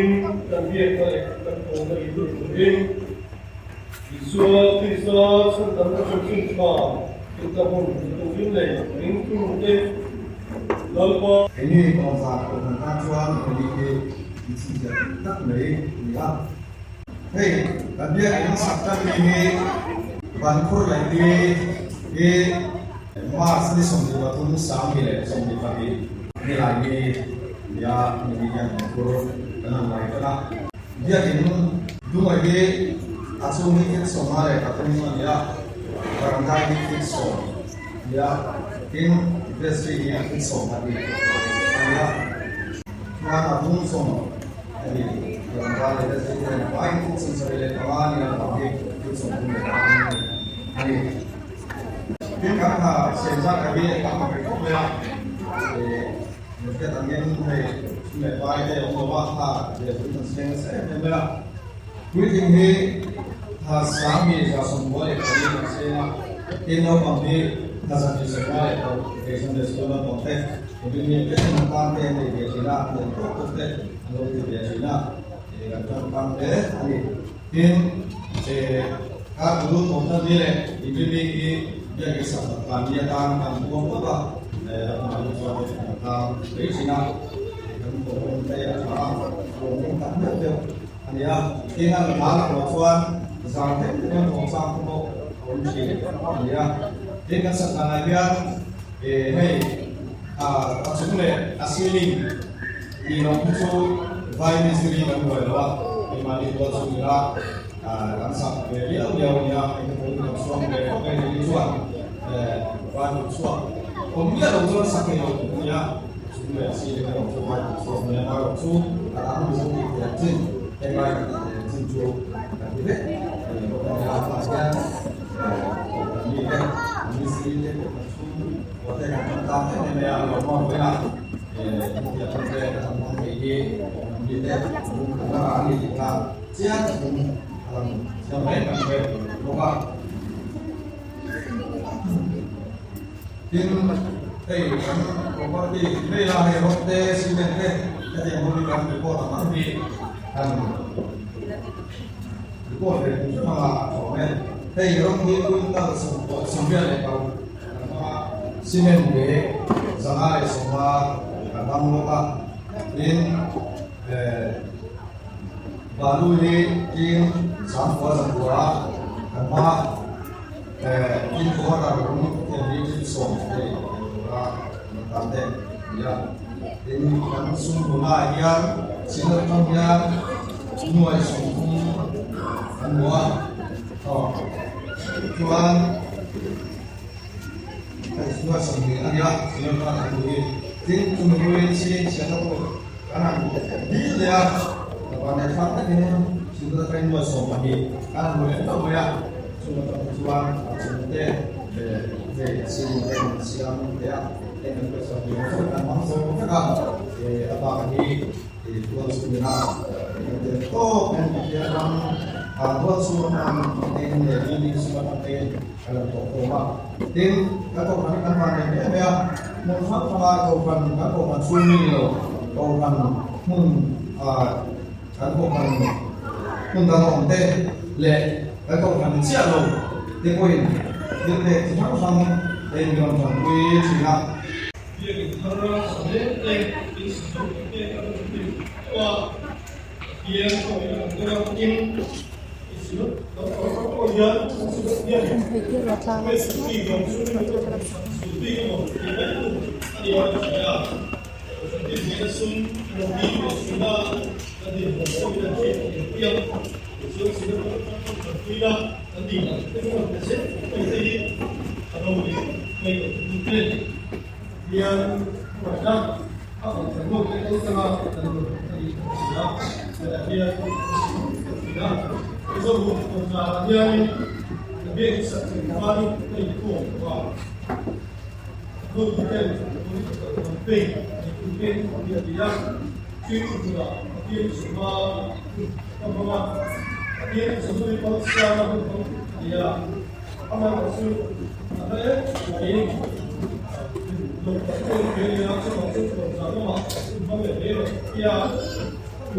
Nimin kan biakna leh kan pawlna in lut turin Isua Krista chhandamna chanchin tha inta hmun ni turin leh ringtute Lalpa. Keini tawngzar kohhran tan chuan hemi hi inchhinchhiah dik tak mai a ni a. Hei kan biakinn sak tan mi hi Vankhur Laihli hi March ni 23 2022 nilai ni nia hemi hian Vankhur kan han lai tan a. Biakinn dunga hi a chhung hi feet 53 a ni a, varanda hi feet 10 a ni a, tin vestry hi feet 12 a ni a. Chuan a dung sawm a ni, varanda leh vestry te hian vaiin feet 75 a ni a, bang hi feet 33 a ni. Tin kan ha siam zat hi a tam ang reng khawp mai a. Hriat angin hei sum leh pai te awm lo a, kha ve chu kan seng nasa em em mai a. Puitling hi tha 10,124 kan seng a, tin naupang hi tha 126 ve Sunday School naupang te Robin hi tlem an tan te an nei ve thin a, an nei tawk tawk te an lo ti ve thin a, kan tangkang hle a ni. Tin, kar bul thawmhnaw ni leh inrini hi biakinn sak kan ni atan kan huam ngawt a, a hmunah hi chuan kan tlang mai thin a, kan thawhawm te a tha a, a lawmawm tak meuh deuh a ni a. Tin, a hla lakloh chuan zan hlek hlek an thawm chang te pawh a awm thin a ni a. Tin, kan sak danah hian hei a chung leh a ceiling Tih loh hi chu vai mistiri kan buai lo a, keimahni tual chu nila kan sak ve viau viau a nia, eng emaw in kan chhuang ve khawp mai ni chuan vai hmuh chhuak awm miah lo chuan sak thei lo tur a nia, chung leh si leh erawh chu vai hmuh chhuak nia erawh chu a dang mizo tih theih ang chin henglai kan tih theih ang chin chu kan ti vek a ni bawk a nia, tunah hian kohhran mite mistiri te kohhran chhung te kan tangkai em em mai a, a lawmawm mai a. Tin, hei kan property mai la hei rawng te cement te hetiang ho hi kan report ang ang hi kan report ve hrim hrim anga a awm e. Hei rawng hi quintal 88 Kan hmang a, cement leh 150 kan hmang bawk a, tin balu hi tin 9900 kan hmang a, tin kawngah rawng thiam hi tin 10 hei tura kan tan te a ni a, tin kan sum hmuhna ah hian cement atang hian nuai 30 kan hmu a, aw chuan. A lo tawh khawm a. Tin, kan kohhran hi kan van nei hle mai a, hmun hrang hranga kohhran, kan kohhran chhung mi ni lo, kohhran hmun ah kan kohhran hmun dang a awm te leh kan kohhran ni chiah lo te pawhin thil pek chi hrang hrang te in rawn tanpui thin a. Biakinn thar sa mek te, in sa zo te kan rawn hlim teuh a, Pathian pawhin a kan dawng a, tin,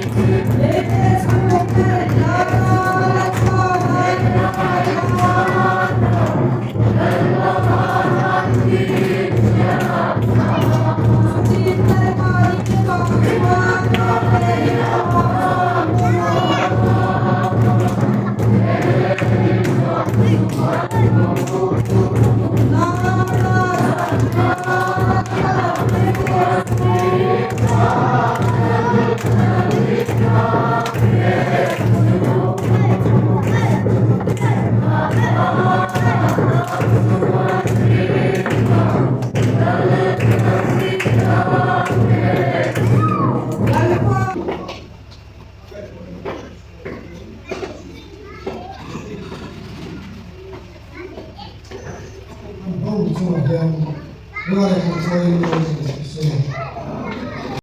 An ho chungah hian rual leh kut chawiin.